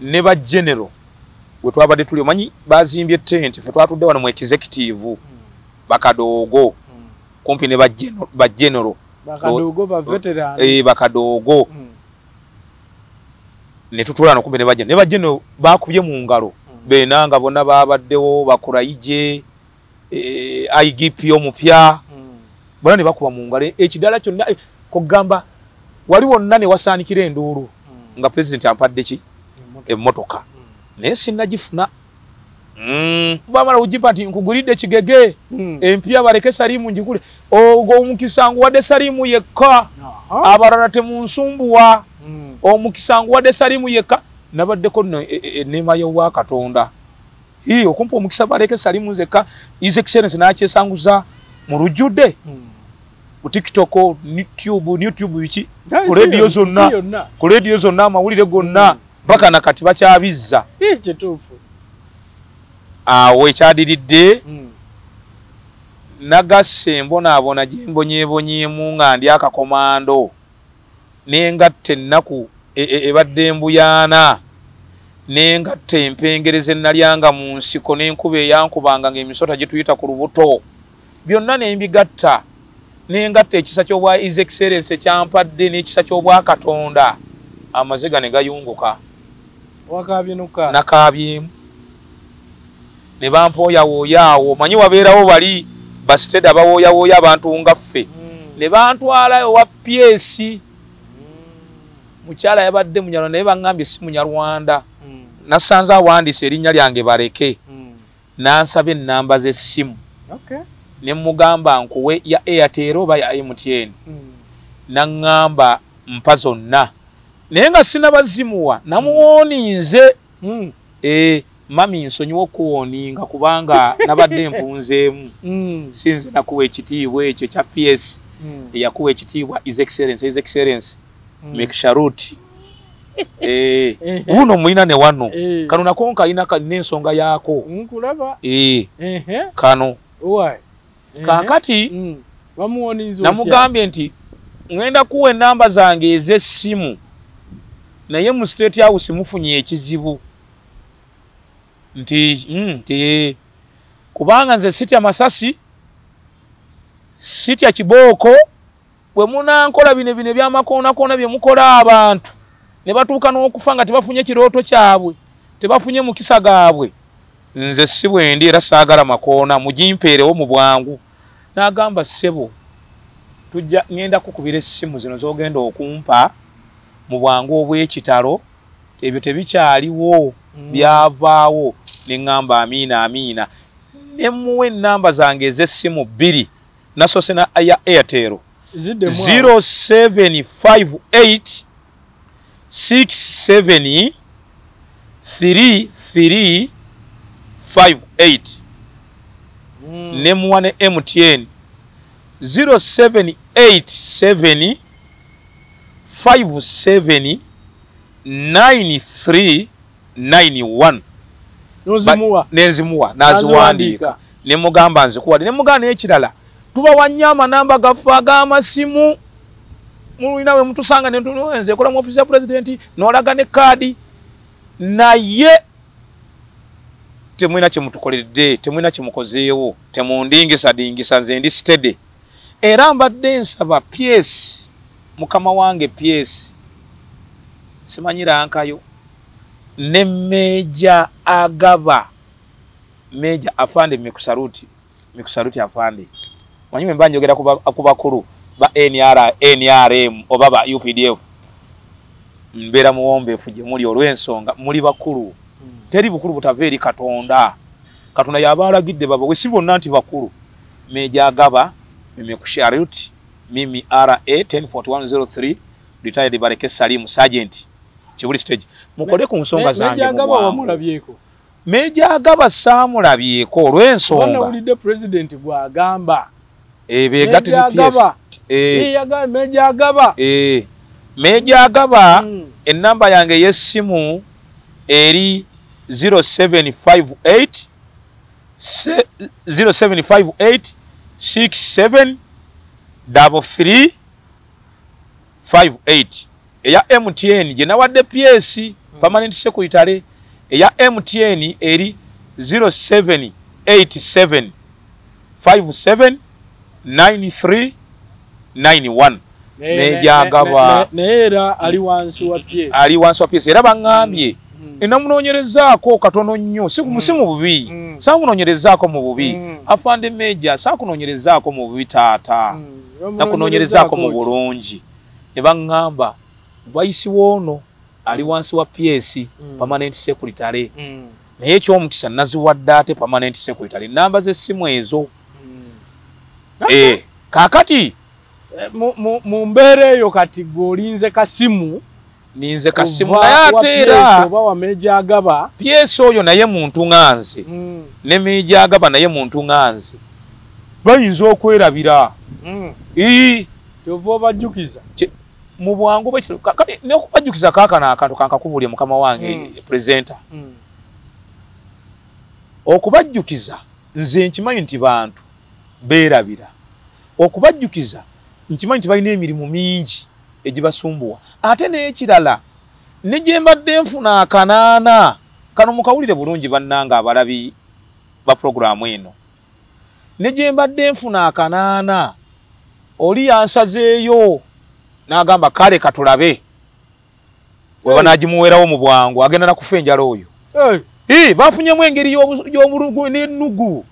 ne ba general we twabadde tuli, omanyi bazimbye tent, ffe twatudde wano mu executive bakadoogo kumpi ne ba general bakadoogo ba veteran bakadoogo ne tutuula no kumpi ne ba general, ne ba general bakubye mu ngalo benanga bonna babaddewo bakurayije IGP omupya bonna ne bakuba mu ngalo ekidala kyonna kugamba wali wonna ne wasaanikira enduulu nga president ampadde ki emmotoka naye sinnagifuna. Bamala kugipa nti nkugulidde kigege empya baleke Salimu njigule, ogwo omukisa nguwadde Salimu yekka, abalala temunsumbuwa, omukisa nguwadde Salimu yekka. Nabaddeko nno enneema y'obwa Katonda okumpa omukisa baleke Salimu nzekka. His Excellency n'akyesanguza mu lujjudde ku TikTok, YouTube biki, ku radio zonna, ku radio zonna amawulire gonna mpaka na kati bakyabizza. Kituufu. Awo ekyadiridde nagasse embonaabona gye mbonyeebonyeemu nga ndi akakomando, nengatta ennaku ebadde embuyaana, nengatta empengere ze nalyanga mu nsiko n'enkuba eyankubanga ng'emisota gituyita ku lubuto, byonna ne mbigatta, nengatta ekisa ky'obwa His Excellency kyampadde n'ekisa ky'obwa Katonda, amaziga ne gayunguka. Nakaabyemu ne bampooyawooyaawo, omanyi wabeerawo bali basitede abawooyawooya abantu nga ffe, ne bantwala ewa PS. Mukyala yabadde Munyarwanda naye baŋŋambye si Munyarwanda, nasanze awandiise erinnya lyange Baleke, n'ansaba ennamba z'essimu, ne mugamba nkuwe ya Airtel oba ya MTN, n'aŋŋamba mpa zonna, naye nga sinnabazimuwa namuwooninze. Mami nsonyiwa okuwooninga kubanga nabadde mpunzeemu, sinze nakuwa ekitiibwa ekyo kya PS eyakuwa ekitiibwa His Excellency, His Excellency Meksharuti. Wuno mulina ne wano kano nako nkalina n'ensonga yaako nkulaba. Kano kaakati namugambye nti ŋŋenda kuwa ennamba zange ez'essimu, naye mu State House mufunye ekizibu nti kubanga nze sitya masasi, sitya kibooko, bwe munankola bino bino ebyamakoonakona bye mukola abantu ne batuuka n'okufa nga tebafunye kirooto kyabwe, tebafunye mukisa gaabwe, nze si bwendi era saagala makoona, mugimpeerewo mu bwangu. N'agamba ssebo tujja ŋŋenda kukubira essimu zino z'ogenda okumpa mu bwangu obw'ekitalo, ebyo tebikyaliwo, byavaawo. Ne ŋŋamba amiina amiina, ne muwa ennamba zange ez'essimu 2, nasoose na ya Airtel 0758 67 33 58, ne muwa ne MTN 0787 57 93 91. Nenzimuwa naziwandiika, ne mugamba nzikuwadde, ne mugamba n'ekirala tubawa nnyo amanamba gaffe ag'amasimu, mulina we mutusanga nze nkola mu ofiisi ya pulezidenti n'olaga ne kaadi, naye temulina kye mutukoleredde, temulina kye mukozeewo, temundingisadingisa, nze ndi steady. Era mbadde nsaba PS, mukama wange PS, simanyi rankayo, ne Meja Agaba, Meja Afande Mikusaruti, Mikusaruti Afande. Manyi mba njogera ku bakulu ba NRM oba ba UPDF, mbeera muwombeefu gye muli olw'ensonga muli bakulu. Teri bukulu butava eri Katonda. Katonda yaba alagidde babawe, si bonna nti bakulu. Meja Agaba, mimi kusharuti, mimi RA 104103, retired Bareke Salim Sergeant, Kibuli stage. Mukole ku nsonga zange. Meja Agaba wamulabyeko? Meja Agaba saamulabyeko olw'ensonga. Wanawulidde president gw'agamba. Beegatte ne PS. Meja Agaba. Meja Agaba, ennamba yange y'essimu eri 0758 0758 67 33 58. Eya MTN gye nawadde PS permanent secretary, eya MTN eri 0787 57 93 91. Meja Agaba naye era ali wansi wa PS. Ali wansi wa PS era baŋŋambye enamunoonyerezaako katono nnyo, si mu bubi, saamunoonyerezaako mu bubi. Afande Meja saakunoonyerezaako mu bubi taata, nakunoonyerezaako mu bulungi. Ne baŋŋamba vice woono ali wansi wa PS permanent secretary, naye ekyomukisa naziwadde ate permanent secretary namba z'essimu ezo. Kaakati mu mbeera eyo kati gw'olinze kasimu, ninze kasimu naye ate era oba wa Meja Agaba. PS oyo naye muntu nga nze, ne Meja Agaba naye muntu nga nze, bayinza okwerabira. Kyova obajjukiza mu bwangu bwekiro. Kati n'okubajjukiza kaakano akantu kankakubulye mukama wange presenter. Okubajjukiza nze nkimanyi nti bantu beerabira. Okubajjukiza nkimanyi nti balina emirimu mingi egibasumbuwa. Ate n'ekirala ne gye mbadde nfuna akanaana kano, mukawulire bulungi bannange abalabi ba puroguraamu eno, ne gye mbadde nfuna akanaana oli yansazeeyo n'agamba kale katulabe we banaagimuweerawo mu bwangu, agenda nakufa enjala oyo. Bafunyemu engeri y'obulugu n'ennugu.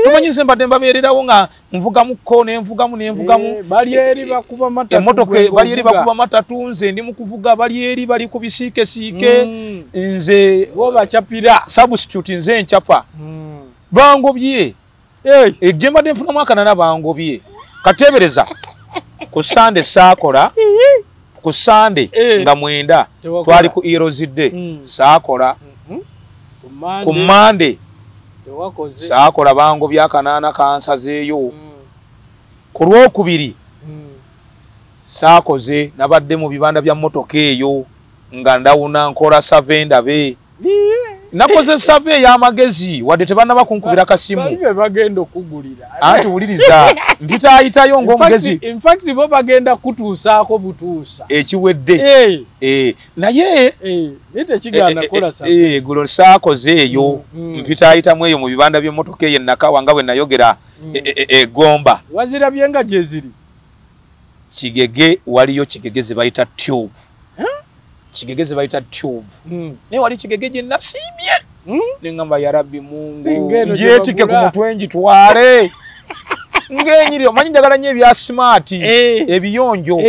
Tumanyi nze mbadde mbabeererawo nga nvugamukko nenvugamu nenvugamu. Bali eri bakuba matatu, emmotoka bali eri bakuba matatu, nze ndi mu kuvuga, bali eri bali ku bisiikesiike, nze bo bachapira substitute nze nchapa. Bangobye gye mbadde nfunamu akanana bangobye. Kateebereza ku Sande saakola, ku Sande nga 9 twali ku Heroes Day saakola, ku Mande saakola bango byakanaana kansazeeyo. Ku Lwokubiri saakoze, nabadde mu bibanda bya mmotoka eyo nga ndawuna nkola save ndabe. Nakoze save ey'amagezi wadde tebannaba kunkubira kasimu. Bali be bagenda okugulira. Anti wuliriza mpitaayitayo ng'omugezi. In fact bo bagenda kutuusaako butuusa ekiwedde. Naye naye tekigaana kukola save. Gulo saakoze eyo, mpitaayitamu eyo mu bibanda by'emmotoka eyo Nakawa nga bwe nayogera Egomba. Wazirabye nga gye ziri? Kigege waliyo kigege ze bayita tube. Kigege ze bayita tube. Naye wali kigege gye nasiimye. Ne ngamba ya Rabbi Mungu, ngyetike ku mutwe ngitwale. Ng'enyirira, omanyi njagala nnyo ebya smart, ebiyonjo.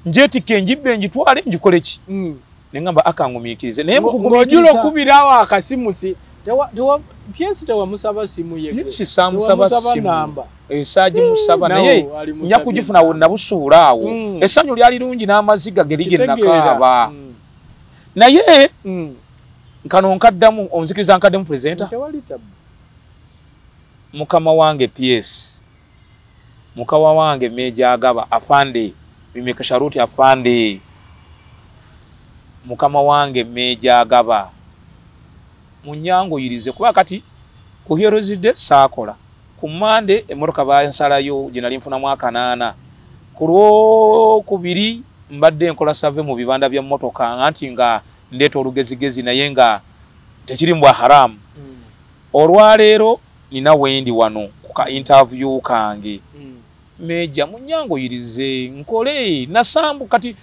Ngyetike njibbe ngitwale ngikole ki? Ne ngamba akangumiikirize. Naye mu kugumiikiriza ng'ojula okubirawo akasimu si PS tewamusaba simu ye. PS saamusaba simu. Saagimusaba naye nja kugifuna awo nabusuula awo. Essanyu lyali lungi n'amaziga geri ge nakaaba. Naye nkano nkaddamu, onzikiriza nkaddemu presenter? Mukama wange PS, mukama wange Meja Agaba afande, Mimekasharuti afande, mukama wange Meja Agaba munyanguyirize kuba kati ku Heroes Day saakola, ku Mande emmotoka bansalayo gye nali nfunamu akanaana, ku Lwokubiri mbadde nkola save mu bibanda bya mmotoka anti nga ndeeta olugezigezi naye nga tekiri mu bwa haramu. Olwaleero nina wendi wano ku ka interview kange. Meja munyanguyirize nkole nasambu kati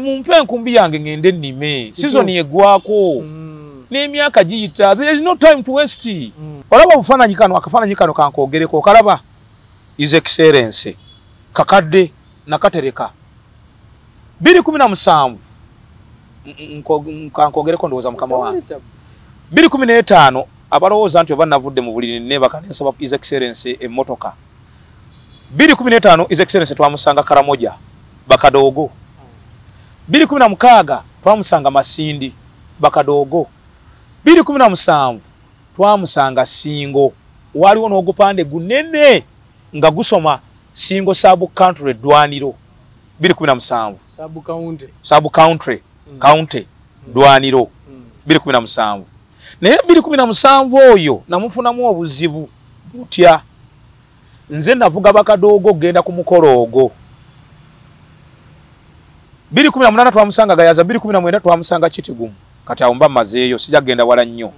mumpe enkumbi yange ngende nnime, sizoni eggwako n'emyaka giyita, there is no time to waste. Olaba obufaananyi kano, akafaananyi kano kankwogereko, okalaba? His Excellency kakadde nakatereka 2017 nkankogereko ndowooza mukama wange 2015 abalowooza nti oba navudde mu buliri neebaka ne nsaba His Excellency emmotoka. 2015 His Excellency twamusanga Karamoja Bakadogo. 2016 twamusanga Masindi Bakadogo. 2017 twamusanga Singo. Waliwo n'ogupande gunene nga gusoma Singo Sub Country Dwaniro. 2017 Sub County, Sub Country County Dwaniro 2017. Naye 2017 oyo namufunamu obuzibu butya. Nze navuga Bakadogo genda ku mukolo ogwo. 2018 twamusanga Gayaza, 2019 twamusanga Kitigumu. Kati awo mba mazeeyo sijja kugenda wala nnyo.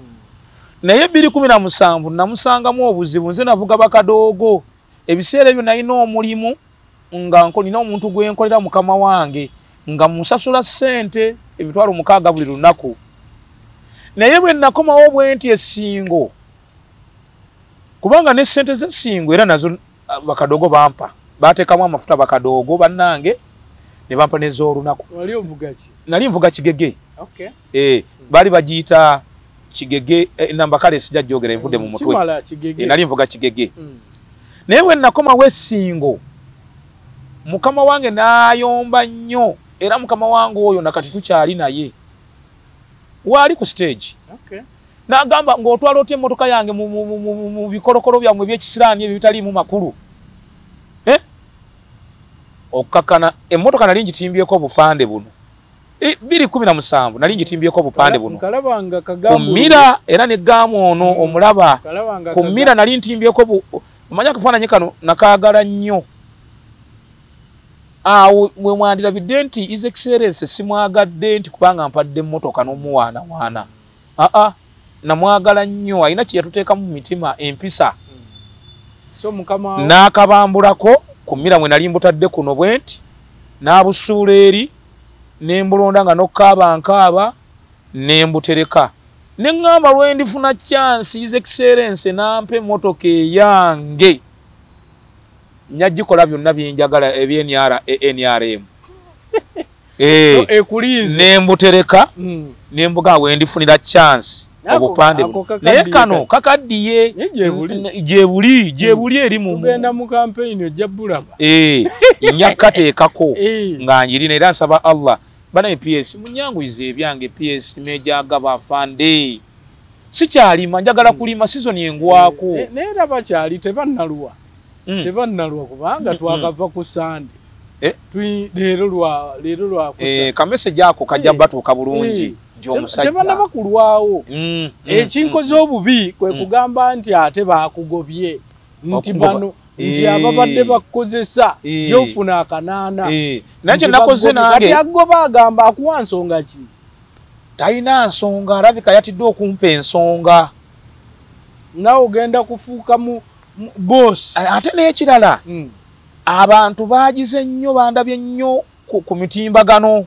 Naye 2017 namusangamu obuzibu. Nze navuga Bakadogo. Ebiseera ebyo nalina omulimu nga nina omuntu gwe nkolera mukama wange nga musasula ssente 6,000 buli lunaku. Naye bwe nakomawo bwe nti Esingo, kubanga ne ssente z'Esingo era nazo Bakadogo bampa, bateekamu amafuta Bakadogo bannange ne bampa n'ez'olunaku. Wali ovuga ki? Nali nvuga Kigege. Okay. Baali bagiyita Kigege, namba kale sijja gyogera envudde mu mutwe. Kimala Kigege. Nali nvuga Kigege. Naye bwe nakomawo Esingo, mukama wange n'ayomba nnyo, era mukama wange oyo nakati tukyali naye. Waali ku stage. Okay. N'agamba ng'otwala otya emmotoka yange mu bikolokolo byammwe eby'ekisiraani ebyo ebitaliimu makulu. Okukkakkana emmotoka nali ngitimbyeko obupande buno. 2017 nali ngitimbyeko obupande buno. Ku Mira era ne gaamu ono omulaba. Ku Mira nali ntimbyeko omanya akafaananyi kano nakaagala nnyo. Awo mwe mwandirabidde nti His Excellency simwagadde nti kubanga mpadde emmotoka n'omuwaanawaana. Aa, namwagala nnyo, alina kye yatuteekamu mu mitima empisa. So mukama n'akabambulako ku Mira mwe nali mbutadde kuno bwe nti n'abusuula eri ne mbulonda nga n'okukaaba nkaaba ne mbutereka. Ne ŋŋamba lwe ndifuna chance His Excellency n'ampa emmotoka eyange njagikola byonna bye njagala eby'NRM. So ekulinze. Ne mbutereka ne mbuga we ndifunira chance obupande buno. Naye kano kakaddiye gyebuli eri mu tugenda mu campaign ojja bulaba. Nnyakateekako nga njirina era nsaba Allah bana PS munyanguyize ebyange PS Major Gaba Afande. Sikyalima njagala kulima season engwako. Naye era bakyali tebannalwa. Tebannalwa kubanga twakava ku Sunday. Leero lwa kusa. Ka message ako kajja batuuka bulungi nti omusajja tebannaba kulwawo. Ekinkoze obubi kwe kugamba nti ate baakugobye nti bano nti ababadde bakukozesa gy'ofuna akanaana. Naye kye nakoze nange kati agoba agamba akuwa nsonga ki? Talina nsonga, alabika yatidde okumpa ensonga. Naawe ogenda kufuuka mu boss. Ate n'ekirala abantu bagize nnyo, bandabye nnyo ku mitimbagano.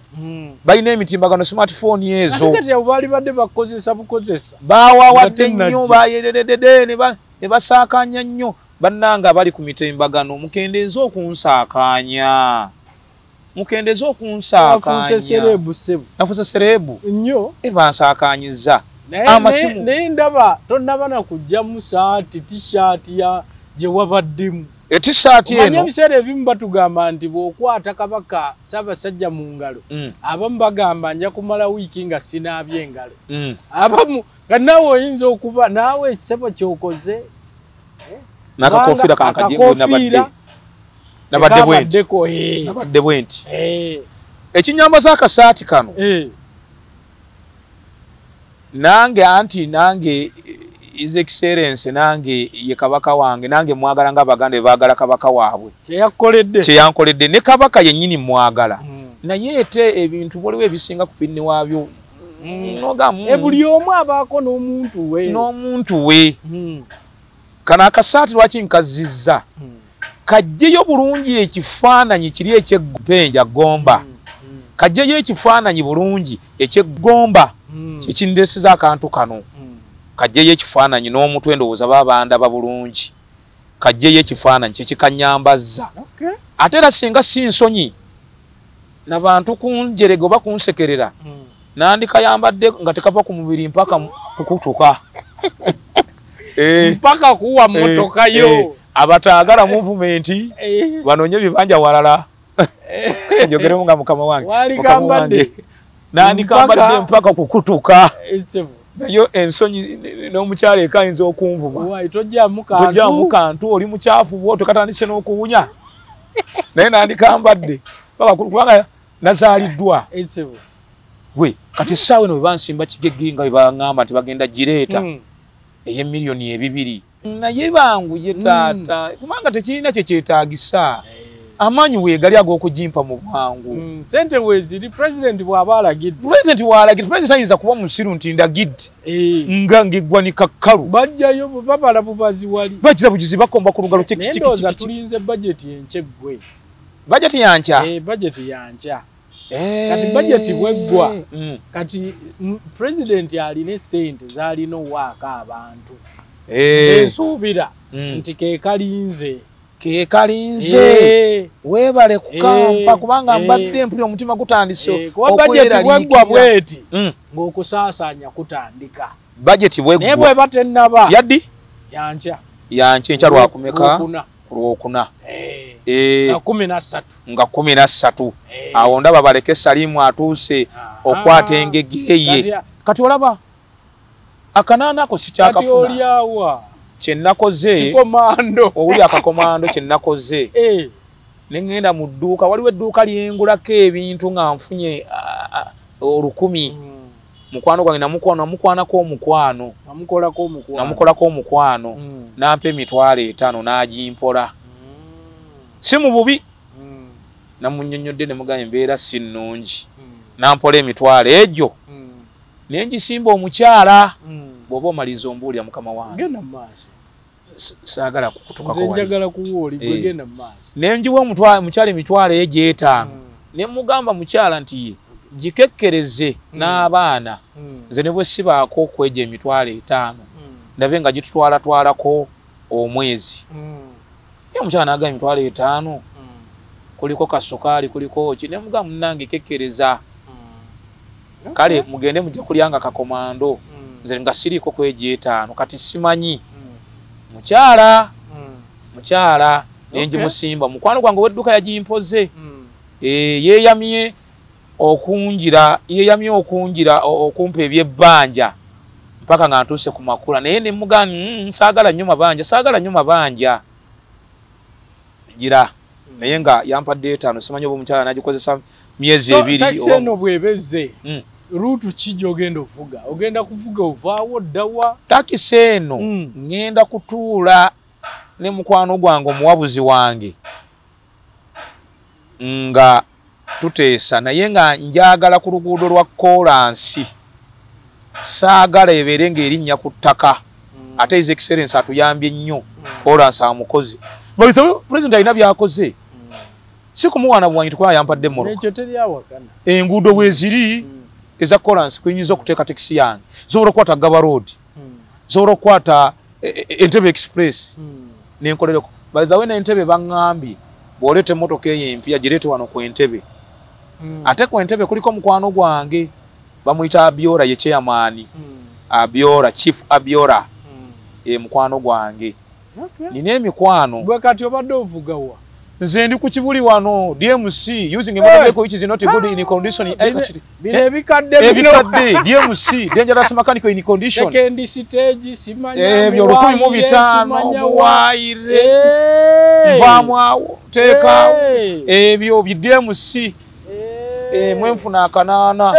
Balina emitimbagano smartphone ezo. Ate kati abo baali badde bakukozesa bukozesa. Baawawadde nnyo, bayereredde ne basaakaanya nnyo. Bannange abali ku mitimbagano mukendeeze okunsaakaanya. Mukendeeze okunsaakaanya. Nafuuse serebu ssebo. Nafuuse serebu? Nnyo. Bansaakaanyizza. Amasimu. Naye ndaba tonnaba na kuggyamu saati, t-shirt ya gye wabaddemu. T-shirt eno. Omanyi ebiseera ebimu batugamba nti bw'okwata Kabaka Ssaabasajja mu ngalo, abamu bagamba nja kumala wiiki nga sinaabye engalo. Abamu nga naawe oyinza okuba naawe ekisebo ky'okoze. N'akakofiira kankagyeko nabadde. Nabadde bwe nti. Nabadde bwe nti. Ekinyambaza akasaati kano. Nange anti nange His Excellency nange ye kabaka wange nange mwagala nga Abaganda baagala kabaka waabwe. Kyeyakoledde. Kyeyankoledde ne kabaka yennyini mwagala. Naye ete ebintu waliwo ebisinga ku binne waabyo. Buli omu abaako n'omuntu we. N'omuntu we. Kano akasaati lwaki nkazizza? Kajjeyo bulungi ekifaananyi kiri eky'eggenja Gomba. Kajjeyo ekifaananyi bulungi eky'eggomba kyekindeeseza akantu kano. Kajjeyo ekifaananyi n'omutwe ndowooza babandaba bulungi. Kajjeyo ekifaananyi kyekikanyambazza. Ate era singa si nsonyi nabantu kunjerega oba kunsekerera, nandikayambadde nga tekava ku mubiri mpaka kukutuka. Mpaka kuwa mmotoka yo. Abataagala movement banoonye ebibanja walala. Njogeremu nga mukama wange. Nandikambadde mpaka kukutuka. Naye ensonyi n'omukyala eka ayinza okunvuma. Tojjamu kantu, oli mukyafu bw'otyo katandise n'okuwunya. Naye nandikambadde mpaka kubanga nazaaliddwa. Gwe kati essaawa eno bwe bansimba kigegge nga bwe baŋŋamba nti bagenda gireeta ey'emiliyoni 2. Naye banguye taata, kubanga tekirina kye kyetaagisa. Amaanyi weegali ag'okugimpa mu bwangu. Ssente weeziri, pulezidenti bw'aba alagidde. Pulezidenti w'alagidde, pulezidenti ayinza kuba musiru nti ndagidde. Nga ng'eggwanika kkalu. Bajjayo babala bubazi wali. Bagira bugizi bakomba ku lugalo Naye ndowooza tulinze bajeti enkya eggwe. Bajeti ya nkya? Bajeti ya nkya. Kati bajeti bw'eggwa, kati pulezidenti alina essente z'alina owaako abantu. Nze nsuubira nti ke kalinze. Ke kalinze. Weebale kukampa kubanga mbadde mpulira omutima gutandise Kuba bajeti bw'eggwa bw'eti, ng'okusaasaanya kutandika. Bajeti bw'eggwa. Naye bw'eba tennaba. Yaddi? Yankya. Yankya enkya lwakumeka? Lwokuna. Nga 13. Nga 13. Awo ndaba baleke Salimu atuuse okwata engege ye. Kati olaba akanaana ako sikyakafuna. Kati oli awa. Kye nakoze. Kikomando. Owuli akakomando kye nakoze. Ne ŋŋenda mu dduuka, waliwo edduuka lyengulako ebintu nga nfunye 1000. Mukwano gwange namukwanako omukwano. Namukolako omukwano. Nampa emitwalo 5 n'agimpola. Si mu bubi. Namunnyonnyodde ne mugamba embeera si nnungi. Nampola emitwalo egyo. Ne ngisimba omukyala. Bw'oba omaliriza ombuulira mukama wange. Genda mu maaso. Saagala kukutukako wali. Nze njagala kuwa oli, gwe genda mu maaso. Ne ngiwa omukyala emitwalo egyo 5. Ne mugamba mukyala nti gikekkereze n'abaana. Nze ne bwe sibaako okwegya emitwalo 5. Ndabe nga gitutwalatwalako omwezi. Ye omukyala n'agamba emitwalo 5. Kuliko kasukaali, kuliko ki. Ne mugamba munnange kekkereza. Kale mugende mujja kulyanga kakomando. Nze nga siriiko kwegya 5. Kati simanyi. Mukyala ne ngimusimba. Mukwano gwange ow'edduuka yagimpoze. Yeeyamye okungira okumpa ebyebbanja mpaka nga ntuuse ku makula. Naye ne mugamba saagala nnyo mabanja, saagala nnyo mabanja. Gira. Naye nga yampadde 5, simanyi oba omukyala n'agikozesa myezi 2. Takisi eno bw'ebezze, ruutu ki gy'ogenda ovuga? Ogenda kuvuga ovaawo ddawa? Takisi eno ŋŋenda kutuula ne mukwano gwange omuwabuzi wange nga tuteesa, naye nga njagala ku luguudo lwa koolansi. Saagala ebeere ng'erinnya ku ttaka. Ate His Excellency atuyambye nnyo, koolansi amukoze. Pulezidenti alina by'akoze. Si kumuwaana buwanyi tukuba yampadde emmotoka. Ekyo teri awakana. Enguudo weeziri eza koolansi kwenyinza okuteeka takisi yange. Nsobola okukwata Gaba Road. Nsobola okukwata Entebbe Express. Nenkolereko. By the way, n'Entebbe baŋŋambye bw'oleeta emmotoka eyo empya gireete wano ku Entebbe. Ate ku Entebbe kuliko mukwano gwange bamuyita Abiora, ye chairman. Abiora, Chief Abiora. Mukwano gwange. Nina emikwano. Gwe kati obadde ovuga wa? Nze ndi ku Kibuli wano, DMC, using a motor vehicle which is not good in condition. Bino ebikadde bino. Ebikadde, DMC, dangerous mechanical in condition. Second stage, simanya Ebyo 1500, muwaayire. Nvaamu awo, teekaawo. Ebyo bi DMC. Mwenfuna akanaana.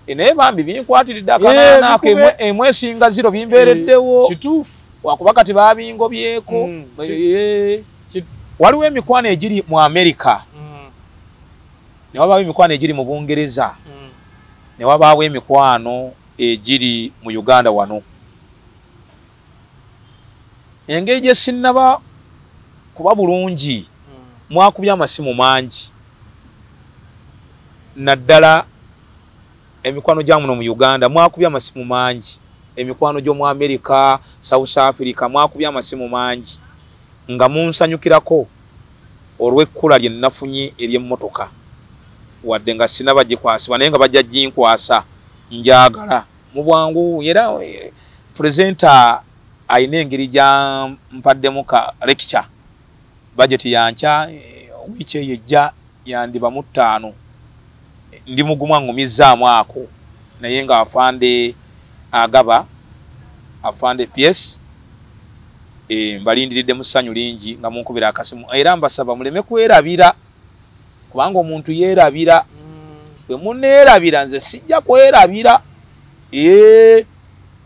Naye bambi binkwatiridde akanaana ako, emwesinga zero bimbeereddewo. Kituufu. Wakuba kati babingobyeko. Waliwo emikwano egiri mu Amerika. Ne wabaawo emikwano egiri mu Bungereza. Ne wabaawo emikwano egiri mu Uganda wano. Engeri gye sinnaba kuba bulungi, mwakubye amasimu mangi. Naddala emikwano gya muno mu Uganda mwakubye amasimu mangi. Emikwano gy'omu Amerika, South Africa mwakubye amasimu mangi. Nga munsanyukirako olw'ekkula lye nafunye ery'emmotoka, wadde nga sinaba gikwasibwa naye nga bajja ginkwasa, njagala mu bwangu. Era presenter ayina engeri gyampaddemu ka lecture. Budget yankya wiiki eyo ejja yandiba mu 5, ndi mugumu angumizzaamu ako. Naye nga afande agaba, afande PS, mbalindiridde mu ssanyu lingi nga munkubira akasimu. Era mbasaba muleme kwerabira, kubanga omuntu yeerabira. Bwe muneerabira nze sijja kwerabira.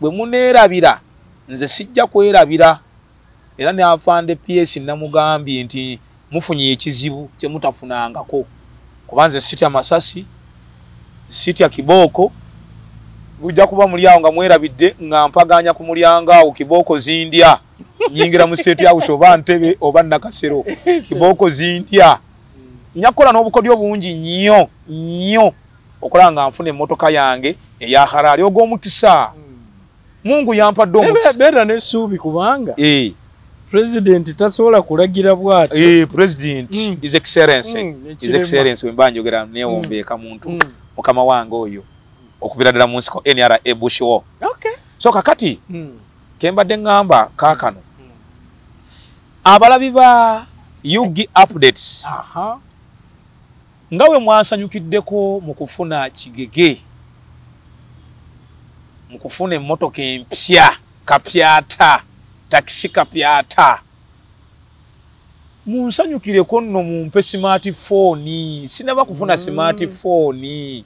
Bwe muneerabira nze sijja kwerabira. Era ne afande PS namugambye nti mufunye ekizibu kye mutafunangako, kuba nze sitya masasi, sitya kibooko. Bujja kuba muli awo nga mwerabidde, nga mpaganya ku mulyango awo, kibooko zindya. Nyingira mu State House oba Ntebe oba Nakasero, kibooko zindya. Nja kukola n'obukodyo bungi nnyo nnyo okulaba nga nfuna emmotoka yange eya Harare. Ogw'omukisa Mungu yampadde omukisa. Beera n'essuubi kubanga president tasobola kulagira bw'atyo. President, His Excellency, His Excellency, bwe mba njogera neewombeeka muntu mukama wange oyo okuvira ddala mu nsiko NRA Bush War. So kakati kembadde ŋŋamba kaakano abalabi ba UG Updates, nga we mwansanyukiddeko mu kufuna kigege, mu kufuna emmotoka empya kapyata, takisi kapyata, munsanyukireko nno mumpe smartphone. Sinaba kufuna smartphone,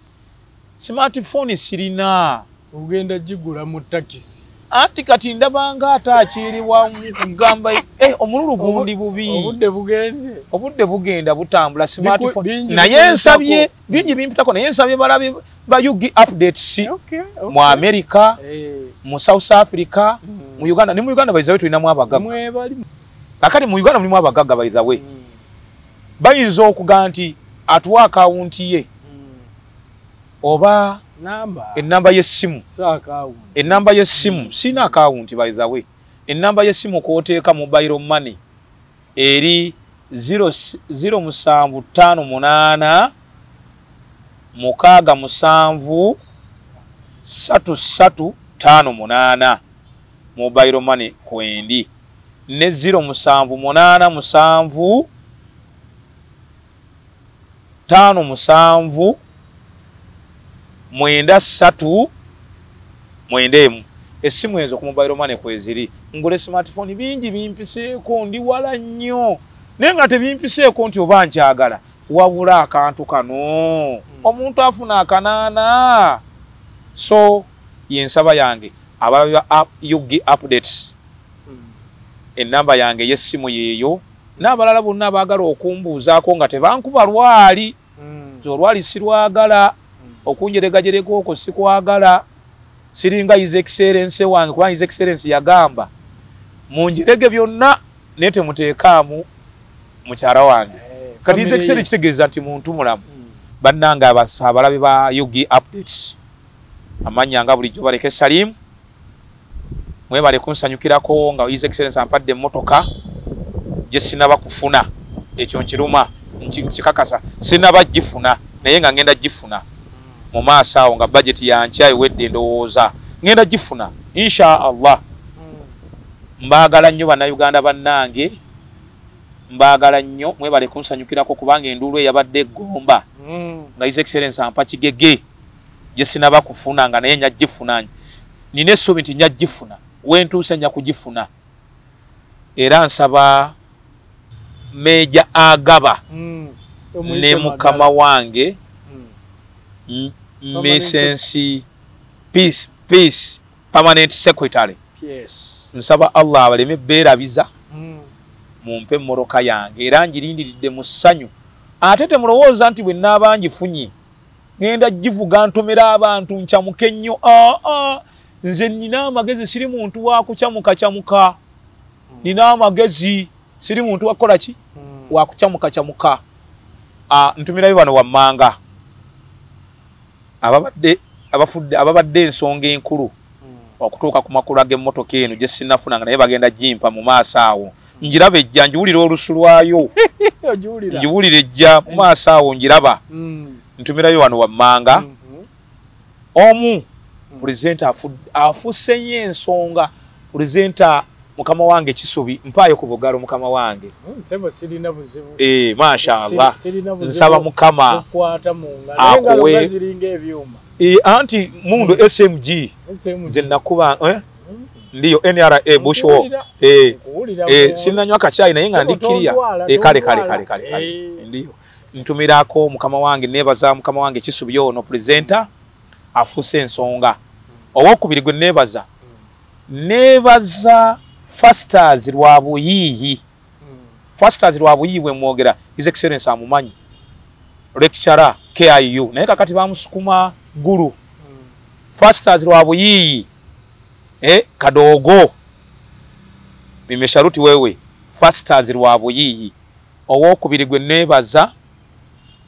smartphone sirina. Ogenda gigula mu takisi. Anti kati ndabanga ate akiriwa kugamba omululu gundi bubi, obudde bugenze, obudde bugenda butambula. Smartphone naye nsabye bingi bimpitako, naye nsabye balabi ba UG Updates mu America, mu South Africa, mu Uganda. Ne mu Uganda by the way tulinamu abagagga. Kakati mu Uganda mulimu abagagga by the way, bayinza okugamba nti atuwa akawunti ye oba enamba y'essimu. Enamba y'essimu sina akawunti by the way. Enamba y'essimu kw'oteeka mobile money eri 0758 6 7 3 3 5 8 mobile money kwendi, ne 0787 5 7 9 3 9. Essimu ezo ku mobile money kweziri. Ngule smartphone bingi bimpiseeko, ndi wala nnyo naye nga tebimpiseeko nti oba nkyagala, wabula akantu kano omuntu afuna akanaana. So yensaba yange abalabi ba UG Updates, enamba yange y'essimu yeeyo, n'abalala bonna abaagala okumbuuzaako nga tebankuba lwali, nze olwali sirwagala, okunjeregajerega okwo sikwagala. Siringa His Excellency wange, kubanga His Excellency yagamba munjerege byonna naye temuteekaamu mukyala wange. Kati His Excellency kitegeeza nti muntu mulamu. Bannange abalabi ba UG Updates, amannya nga bulijjo Baleke Salim, mwebale kunsanyukirako nga His Excellency ampadde emmotoka gye sinaba kufuna. Ekyo nkiruma, nkikakasa, sinaba gifuna naye nga ngenda gifuna mu maaso awo nga budget yankya ewedde, ndowooza ngenda gifuna insha Allah. Mbaagala nnyo bannayuganda bannange, mbaagala nnyo, mwebale kunsanyukirako kubanga enduulu eyabadde eggomba nga His Excellency ampa kigege gye sinaba kufuna nga naye nja gifuna. Nina essuubi nti nja gifuna, wentuuse nja kugifuna. Era nsaba Meja Agaba ne mukama wange Mrs. Peace Permanent Secretary. Nsaba Allah abaleme beerabiza, mumpe emmotoka yange era ngirindiridde mu ssanyu. Ate temulowooza nti bwe nnaaba ngifunye ngenda givuga ntomera abantu nkyamuke nnyo. Nze nina amagezi, siri muntu wa kukyamukakyamuka. Nina amagezi, siri muntu wa kukola ki? Wa kukyamukakyamuka. Ntumirayo bano wammanga ababadde ensonga enkulu okutuuka ku makula g'emmotoka eno gye sinnafunanga, naye bagenda gimpa mu maaso awo. Njiraba ejja, njiwulira olusu lwayo. Njiwulira ejja mu maaso awo njiraba. Ntumirayo wano wammanga. Omu presenter afuse nnyo ensonga. Presenter mukama wange Kisubi, mpaayo ku bugalo mukama wange. Nsebo sirina buzibu. Mashallah. Nsaba mukama kukwata mu ngalo nga ziringa ebyuma. Anti mundu SMG. Nze nakuba ndiyo NRA Bushwo. Sinanywa kachayi naye nga ndikiriya. Kale kale kale kale. Ndiyo. Ntumirako mukama wange, nebaza mukama wange Kisubi ono presenter afuse ensonga. Owokubiri gwe nebaza. Nebaza Fasters Lwabuyiyi. Fasters Lwabuyiyi bwe mwogera His Excellency amumanyi. Lecturer KIU. Naye kakati bamusukuma gulu. Fasters Lwabuyiyi. Kadogo. Nimesharuti wewe. Fasters Lwabuyiyi. Owokubiri gwe nebaza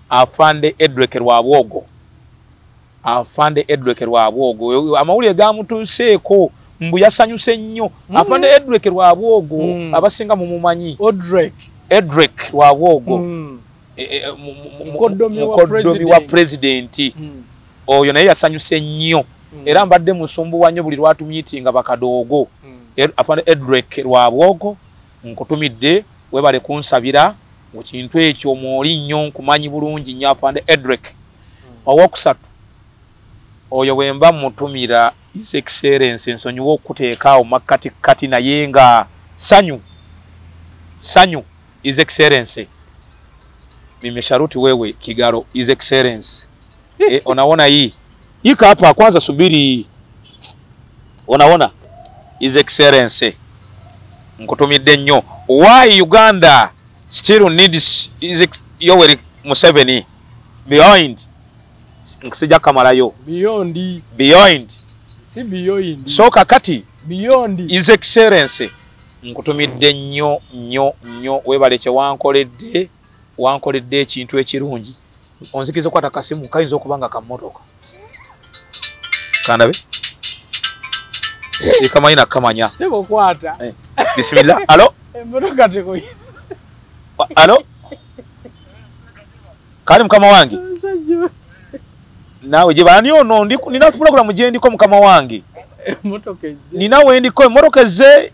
Afande Edreke Lwabwogo. Afande Edreke Lwabwogo. Amawulire gamutuuseeko. Mbu yasanyuse nnyo. Afande Edreke Lwabwogo abasinga mumumanyi. Edreke Lwabwogo. Mukoddomi wa president. Oyo naye yasanyuse nnyo. Era mbadde musumbuwa nnyo buli lwatumiitinga bakadoogo. Afande Edreke Lwabwogo nkutumidde webale kunsabira mu kintu ekyo mwoli nnyo nkumanyi bulungi nnyo Afande Edreke. Owokusatu oyo bwe mba mutumira His Excellency nsonyiwa okuteeka makkati kati naye nga sanyu sanyu His Excellency nimesharuti wewe Kigaro His Excellency. Unaona hii ika hapa kwanza, subiri. Unaona His Excellency nkutumidde nnyo. Why Uganda still needs Yoweri Museveni behind? Nsija kamalayo beyond beyond si beyond. So kakati beyond His Excellency nkutumidde nnyo nnyo nnyo, webale kye wankoledde, wankoledde ekintu ekirungi. Onzikiriza okukwata akasimu kayinza okuba nga kammotoka. Kandabe sikamanyi nakamanya. Sebo kwata. Bismillah. Alo? Emmotoka tekoyina. Alo? Kale mukama wange. Nawe je bani ono nina program je ndiko mukama wange. Emmotoka ezze. Nina we ndiko emmotoka ezze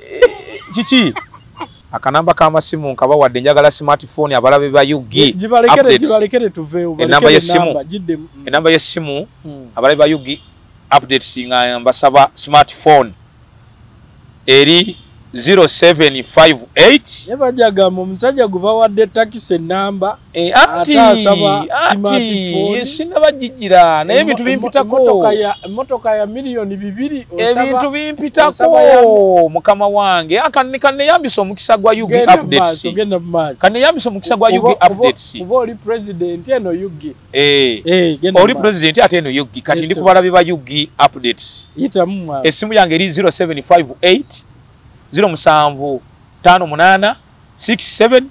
kiki? Akanamba k'amasimu nkabawadde njagala smartphone abalabe ba UG. Gibalekere tuveewo. Enamba y'essimu. Enamba y'essimu abalabe ba UG updates nga mbasaba smartphone eri 0758. Yabajagamba omusajja gubawadde takisi enamba ate asaba smartphone. Sinabajijira naye ebintu bimpitako. Emmotoka ya miliyoni 2 osaba ebintu bimpitako mukama wange. Kaneyambisa omukisa gwa UG updates. Kaneyambisa omukisa gwa UG updates. Kuba oli president eno UG. Oli president ate eno UG. Kati ndi kubalabe ba UG updates. Yitamu. Essimu yange eri 0758 07 58 67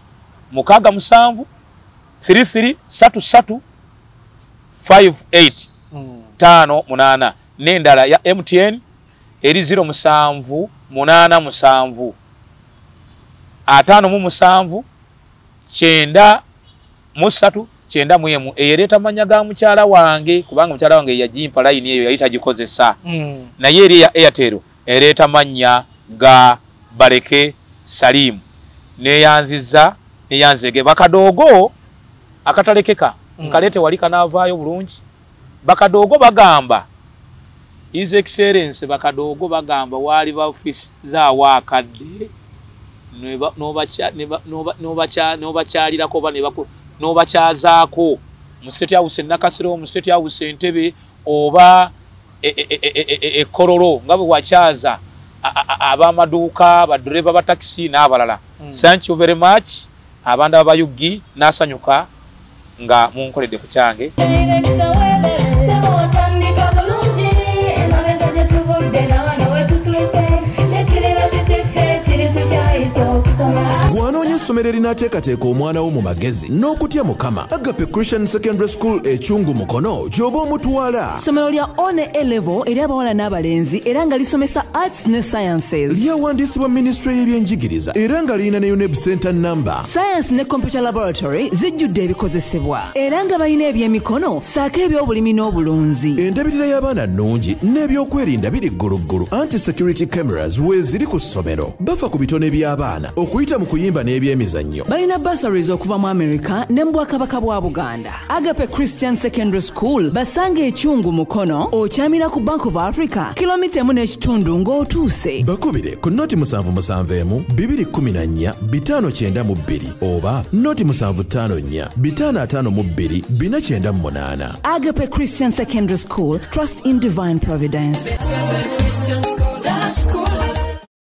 67 33 33 58 58. N'endala ya MTN eri 07 87 57 93 91. Ereeta mannya ga mukyala wange kubanga mukyala wange yagimpa layini eyo yali tagikozesa. Naye eri ya Airtel ereeta mannya ga Baleke Salim. Neyanziza neyanzege bakadogo akatalekeka nkalete wali kanavaayo bulungi. Bakadogo bagamba His Excellency bakadogo bagamba wali bafisizaawo akadde n'obakyalirako oba n'obakyazaako mu State House Nakasero, mu State House Entebbe oba e Kololo nga bwe wakyaza ab'amaduuka, badereva ba takisi n'abalala. Thank you very much. Abanda aba UG nasanyuka nga munkoledde ku kyange. essomero erinaateekateeka omwana wo mu magezi n'okutya Mukama, Agape Christian Secondary School Ekyungu Mukono gy'oba omutwala. Ssomero lya One A level eri abawala n'abalenzi era nga lisomesa arts ne sciences. Lyawandiisibwa minisitule y'ebyenjigiriza era nga lirina ne UNEB center number. Science ne computer laboratory zijjudde ebikozesebwa era nga balina ebyemikono ssaako ebyobulimi n'obulunzi. Endabirira y'abaana nnungi n'ebyokwerinda biri gguluggulu, anti security cameras weeziri ku ssomero. Bafa ku bitone by'abaana okuyita mu kuyimba n'ebyemizannyo. Balina bursaries okuva mu America ne mu Bwakabaka bwa Buganda. Agape Christian Secondary School basanga Ekyungu Mukono, okyamira ku Bank of Africa kilomita 1.5 ng'otuuse. Bakubire ku 077 214 592 oba 0754 552 498. Agape Christian Secondary School, trust in divine providence. Agape Christian School, the school.